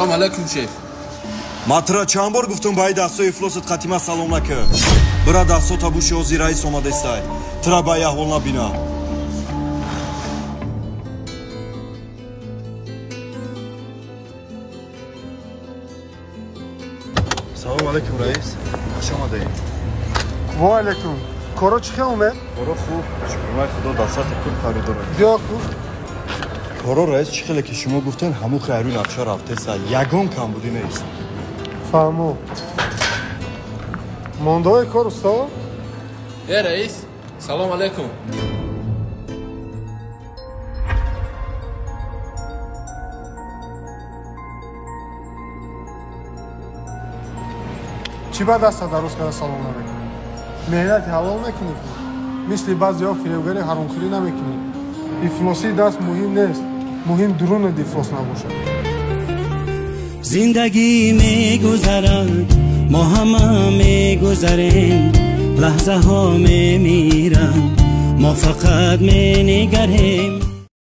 Салом алейкум, шеф. Ман тура чанд бор гуфтум, ба и дастҳои ифлосат қатима салом накар. Бира дастҳота буши, ҳозир раис омадестай. Тура ба и аҳвол набина. Салом алейкум, раис. Хуш омадаед. Ва алейкум. Коро чӣ хел омед? Коро хуб, шукрона Худо, дар сатҳи хуб қарор дорад. Биё ку. Коро, раис, чӣ хеле ки шумо гуфтен, ҳамун хайрӯи нақша рафтеса, ягон камбудӣ нест. Фаҳмо. Мондаҳои кор, усто? Э, раис, салом алейкум. Чӣ ба даста дароз карда салом намекунӣ? Меҳнати ҳалол мекунӣ ку? Мисли баъзеҳо фиребгари ҳаромхӯрӣ намекунӣ. Ифлосии даст муҳим нест, муҳим дурунат ифлос набошад. Зиндагӣ мегузарад, мо ҳама мегузарем, лаҳзаҳо мемиранд, мо фақат менигарем.